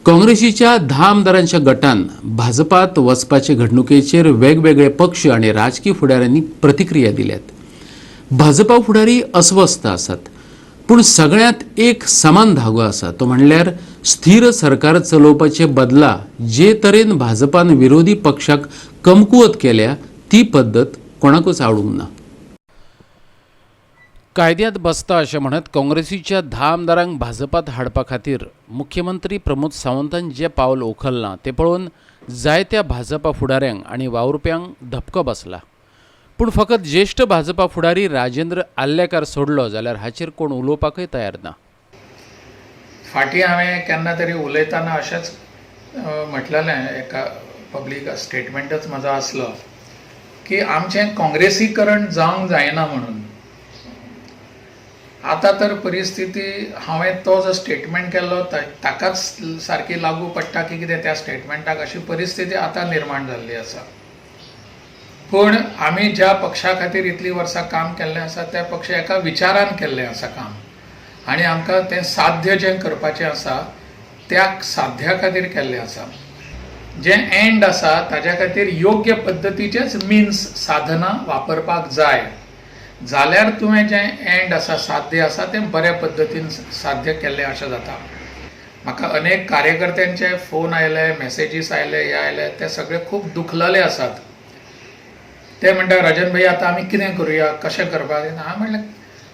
काँग्रेसीच्या 10 आमदारांच्या गटान भाजपात वचपाचे घडणुकेचेर वेगवेगळे पक्ष आनी राजकी फुडाऱ्यांनी प्रतिक्रिया दिल्यात. भाजपा फुडारी अस्वस्थ आसात, पूण सगळ्यांत एक समान धागो आसा, तो म्हणल्यार स्थीर सरकार चलोवपाचे बदला जे तरेन भाजपान विरोधी पक्षाक कमकुवत केल्या ती पद्दत कोणाकूच आवडूंक ना. कायद्यांत बसता अशें म्हणत काँग्रेसीच्या 10 आमदारांक भाजपात हाडपा खातीर मुख्यमंत्री प्रमोद सावंतान जें पावल उखल्लां तें पळोवन जायत्या भाजपा फुडाऱ्यांक आनी वावुरप्यांक धपको बसला. पूण फकत ज्येश्ठ भाजपा फुडारी राजेंद्र आर्लेकार सोडलो जाल्यार हाचेर कोण उलोवपाकय तयार ना. फाटीं हांवें केन्ना तरी उलयतना अशेंच म्हटलेलें, एका पब्लीक स्टेटमेंटच म्हजो आसलो की आमचें काँग्रेसीकरण जावंक जायना म्हणून. आतां तर परिस्थिती हांवें तो जो स्टेटमेंट केल्लो ताकाच सारकी लागू पडटा की कितें त्या स्टेटमेंटाक, अशी परिस्थिती आतां निर्माण जाल्ली आसा. पूण आमी ज्या पक्षा खातीर इतलीं वर्सां काम केल्लें आसा, त्या पक्ष एका विचारान केल्लें आसा काम आनी आमकां तें साध्य जें करपाचें आसा त्या साध्या खातीर केल्लें आसा. जें एंड आसा ताज्या खातीर योग्य पद्दतीचेच मिन्स, साधनां वापरपाक जाय जाल्यार तुवें जें एंड आसा, साध्य आसा, तें बऱ्या पद्दतीन साध्य केल्लें अशें जाता. म्हाका अनेक कार्यकर्त्यांचे फोन आयले, मॅसेजीस आयले, हे आयले, ते सगळे खूब दुखलेले आसात. ते म्हणटा, "राजन भाई, आतां आमी कितें करुया, कशें करपाक?" हांवें म्हणलें,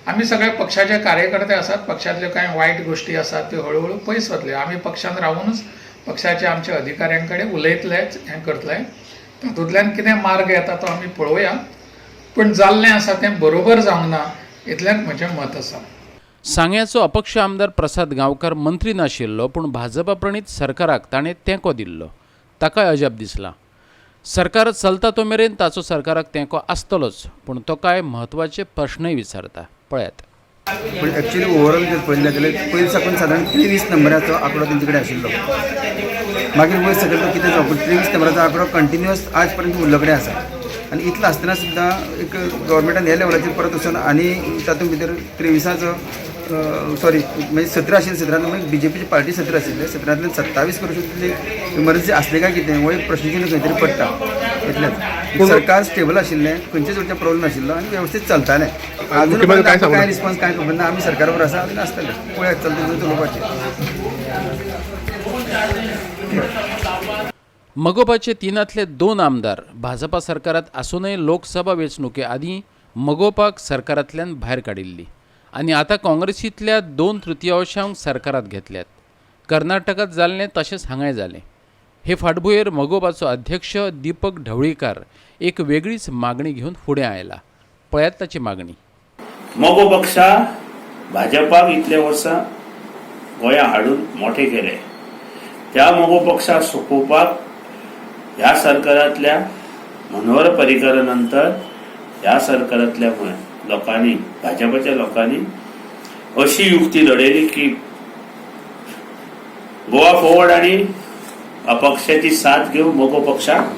आमी सगळे पक्षाचे कार्यकर्ते आसात. पक्षांतल्यो कांय वायट गोश्टी आसात त्यो हळू हळू पयस वतल्यो. आमी पक्षांत रावूनच पक्षाच्या आमच्या अधिकाऱ्यां कडेन उलयतले, हें करतले. तातूंतल्यान कितें मार्ग येता तो आमी पळोवया. पूण जाल्लें आसा तें बरोबर जावंक ना, इतलेंच म्हजें मत आसा. सांग्याचो अपक्ष आमदार प्रसाद गांवकार मंत्री नाशिल्लो, पूण भाजपा प्रणीत सरकाराक ताणें तेंको दिल्लो. ताकाय अजाप दिसलां. सरकार चलता तो मेरेन ताचो सरकाराक तेंको आसतलोच, पूण तो कांय म्हत्वाचे प्रश्नय विचारता, पळयात. पूण एक्चुली ओवरऑल जर पळयलें जाल्यार पयलीं साकून सादारण 23 नंबराचो आंकडो तेंचे कडेन आशिल्लो. मागीर वयर सकयल तो कितें जावं, पूण 23 नंबराचो आंकडो कंटिन्युअस आज पर्यंत उरलो कडेन आसा. आनी इतलो आसतना सुद्दां एक गव्हर्मेंटान ह्या लेवलाचेर परत वचून आनी तातूंत भितर 23चो, सॉरी, म्हणजे 17 आशिल्ले, 17 मागीर बीजेपीची पार्टी 17 आशिल्ले, 17तल्यान 27 करूं तितली इमर्जन्सी आसली काय कितें, हो एक प्रश्नचिन्ह खंय तरी पडटा. इतलेंच. सरकार स्टेबल आशिल्लें, खंयचेच वटेन प्रॉब्लेम नाशिल्लो आनी व्यवस्थीत चलतालें. अजून मुख्यमंत्री काय सांगू? काय रिस्पॉन्स काय खबर ना. आमी सरकार बरोबर आसा, अजून आसतले. पळयात, चलता चलोवपाचें. मगोपाचे तिनांतले दोन आमदार भाजपा सरकारात आसूनय लोकसभा वेंचणुके आदीं मगोपाक सरकारांतल्यान भायर काडिल्ली आनी आतां काँग्रेसींतल्या दोन तृतीयांशांक सरकारात घेतल्यात. कर्नाटकात जाल्लें तशेंच हांगाय जालें. हे फाटभुंयेर मगोपाचो अध्यक्ष दीपक ढवळीकार एक वेगळीच मागणी घेवन फुडें आयला. पळयात ताची मागणी. मगो पक्षा भाजपाक इतले वर्सां गोंया हाडून मोठे केले. त्या मगो पक्षाक सोंपोवपाक ह्या सरकारांतल्या मनोहर पर्रीकरा नंतर ह्या सरकारांतल्या लोकांनी, भाजपाच्या लोकांनी अशी युक्ती लढयली की गोवा फॉरवर्ड आनी अपक्षाची साथ घेवन मगो पक्षाक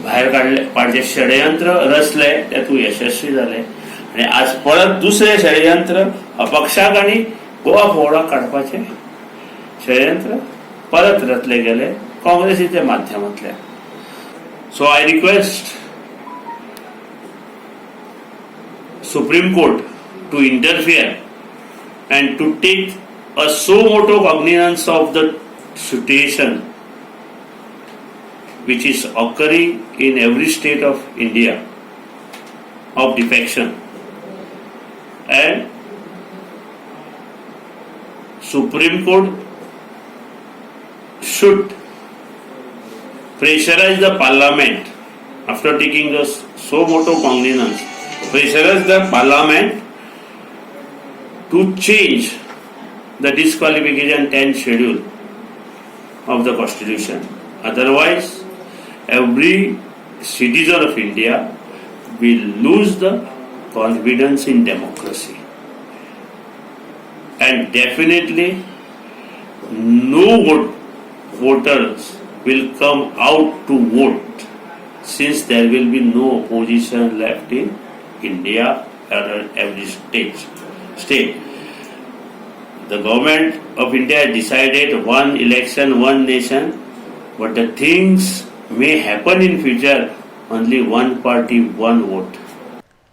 भायर काडले. जे षडयंत्र रचले तेतूंत यशस्वी जाले आनी आज परत दुसरें षडयंत्र, अपक्षाक आनी गोवा फॉरवर्डाक काडपाचें षडयंत्र परत रचले गेले काँग्रेसीच्या माध्यमांतल्यान. So I request Supreme Court to interfere and to take a suo moto cognizance of the situation which is occurring in every state of India of defection, and Supreme Court should pressurize the parliament after taking the suo moto cognizance, pressurize the parliament to change the disqualification 10 schedule of the constitution. Otherwise, every citizen of India will lose the confidence in democracy and definitely no voters will come out to vote, since there will be no opposition left in India or every state. The government of India decided one election one nation, but the things may happen in future only one party one vote.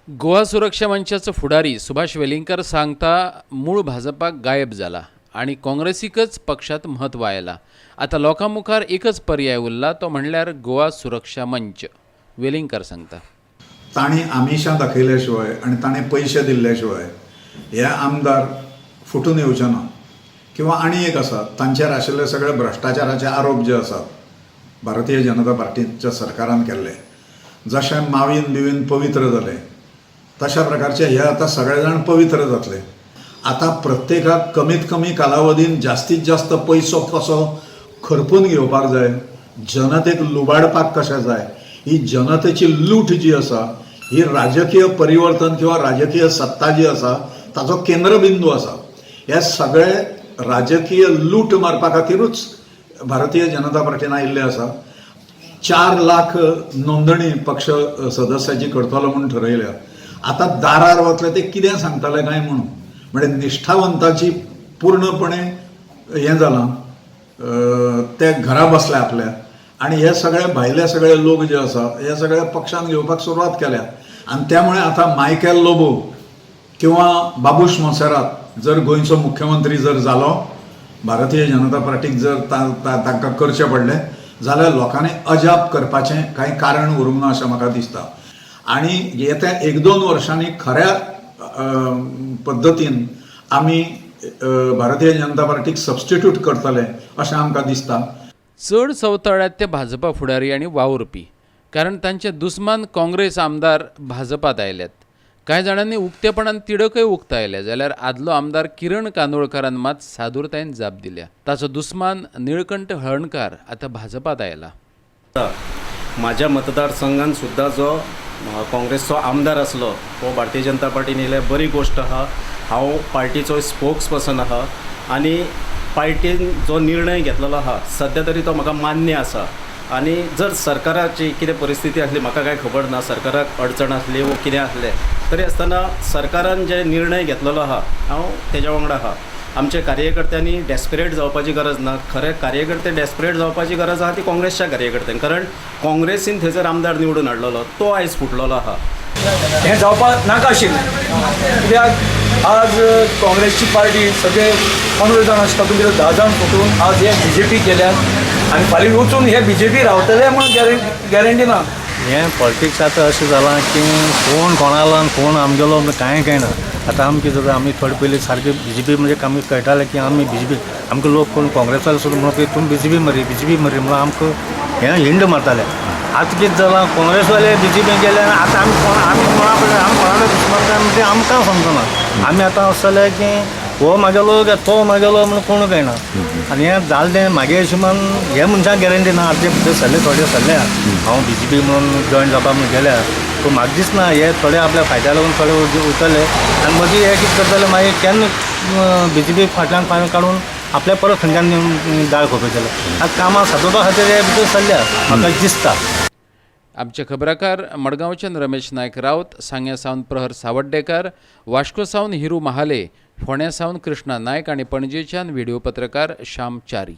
Goa Suraksha मंचाचो फुडारी सुभाष वेलिंगकर सांगता मूळ भाजपाक गायब जाला आनी काँग्रेसीकच पक्षात म्हत्व आयलां. आतां लोकां मुखार एकच पर्याय उरला तो म्हणल्यार गोवा सुरक्षा मंच. वेलिंगकर सांगता. तांणी आमिशां दाखयल्या शिवाय आनी ताणें पयशे दिल्ल्या शिवाय हे आमदार फुटून येवचे ना. किंवा आनी एक आसा, तांचेर आशिल्ले सगळे भ्रश्टाचाराचे आरोप जे आसात भारतीय जनता पार्टीच्या सरकारान केल्ले, जशें मावीन बिवीन पवित्र जाले तशा प्रकारचे हे आतां सगळे जाण पवित्र जातले. आतां प्रत्येकाक कमीत कमी कालावधीन जास्तीत जास्त पयसो कसो खरपून घेवपाक जाय, जनतेक लुबाडपाक कशें जाय, ही जनतेची लूट जी आसा ही राजकीय परिवर्तन किंवा राजकीय सत्ता जी आसा ताचो केंद्रबिंदू आसा. हे सगळे राजकीय लूट मारपा खातीरूच भारतीय जनता पार्टीन आयिल्ले आसा. 4 लाख नोंदणी पक्ष सदस्याची करतलो म्हूण ठरयल्या. आतां दारार वतले ते कितें सांगतले काय म्हणून, म्हणजे निश्ठावंताची पूर्णपणे हें जालां, ते घरा बसले आपल्या आनी हे सगळे भायले सगळे लोक जे आसा हे सगळे पक्षान घेवपाक सुरवात केल्या. आनी त्यामुळे आतां मायकल लोबो किंवा बाबूश मोन्सेरात जर गोंयचो मुख्यमंत्री जर जालो, भारतीय जनता पार्टीक जर तांकां करचें पडलें जाल्यार लोकांनी अजाप करपाचें कांय कारण उरूंक ना अशें म्हाका दिसता. आनी येत्या 1-2 वर्षांनी खऱ्या पद्दतीन आमी भारतीय जनता पार्टीक सबस्टिट्यूट करतले अशें आमकां दिसता. चड चवताळ्यात ते भाजपा फुडारी आनी वावुरपी, कारण तांचे दुस्मान काँग्रेस आमदार भाजपात आयल्यात. कांय जाणांनी उक्तेपणान तिडकय उक्तायल्या, जाल्यार आदलो आमदार किरण कांदोळकारान मात सादूरतायेन जाप दिल्या. ताचो दुस्मान निळकंठ हळर्णकार आतां भाजपात आयला. माझ्या मतदारसंघात सुद्दां जो काँग्रेसचो आमदार आसलो तो भारतीय जनता पार्टीन येयल्यार बरी गोश्ट आहा. हांव पार्टीचो स्पोक्स पर्सन आहा आनी पार्टीन जो निर्णय घेतलेलो आहा सद्या तरी तो म्हाका मान्य आसा. आनी जर सरकाराची कितें परिस्थिती आसली म्हाका कांय खबर ना, सरकाराक अडचण आसली वो कितें आसलें तरी आसतना सरकारान जे निर्णय घेतलेलो आहा हांव तेज्या वांगडा आहा. आमच्या कार्यकर्त्यांनी डेस्परेट जावपाची गरज ना. खरें कार्यकर्ते डेस्परेट जावपाची गरज आहा ती काँग्रेसच्या कार्यकर्त्यांक, कारण काँग्रेसीन थंयसर आमदार निवडून हाडलेलो तो आयज फुटलेलो आहा. हें जावपाक नाका आशिल्लें, कित्याक आज काँग्रेसची पार्टी सगळे 15 जाण आसा तातूंत भितर 10 जाण फुटून आज हे बी जे पी केल्यात आनी फाल्यां वचून हे बी जे पी रावतले म्हूण गॅरंटी ना. हें पॉलिटिक्स आतां अशें जालां की कोण कोणालो आनी कोण आमगेलो म्हण कांय कळना. आतां आमी कितें जाता, आमी थोडे पयलीं सारके बी जे पी म्हणजे आमी कळटालें की आमी बी जे पी, आमकां लोक कोण काँग्रेसवाले सुद्दां म्हणून की तुमी बी जे पी मरे, बी जे पी मरे म्हणून आमकां हें हिंड मारताले. आतां कितें जालां, काँग्रेसवाले बी जे पी गेले आनी आतां आमी कोण, आमी कोणा कडेन, आमी कोणा कडेन दुस्मान काय म्हणजे आमकां समजना. आमी आतां अशें जालें की हो म्हागेलो काय तो म्हागेलो म्हणून कोण कळना. आनी हें जालें तें म्हागे हिशोबान हे मनशांक गॅरंटी ना. आतां ते भितर सरले थोडे सरल्या, हांव बी जे पी म्हणून जॉयन जावपाक म्हणून गेल्या, पूण म्हाका दिसना हे थोडे आपल्या फायद्या लागून थोडे वयतले आनी मदीं हे कितें करतले मागीर केन्ना बी जे पी फाटल्यान फायन काडून आपल्या परत खंयच्यान दाळ खोपयतले. आतां कामां सादोवपा खातीर हे भितर सरल्या म्हाका दिसता. आमचे खबराकार मडगांवच्यान रमेश नायक रावत, सांग्या सावन प्रहर सावड्डेकार, वास्को सावन हिरू महाले, फोंड्या सावन कृष्णा नायक आनी पणजेच्यान व्हिडिओ पत्रकार श्याम च्यारी.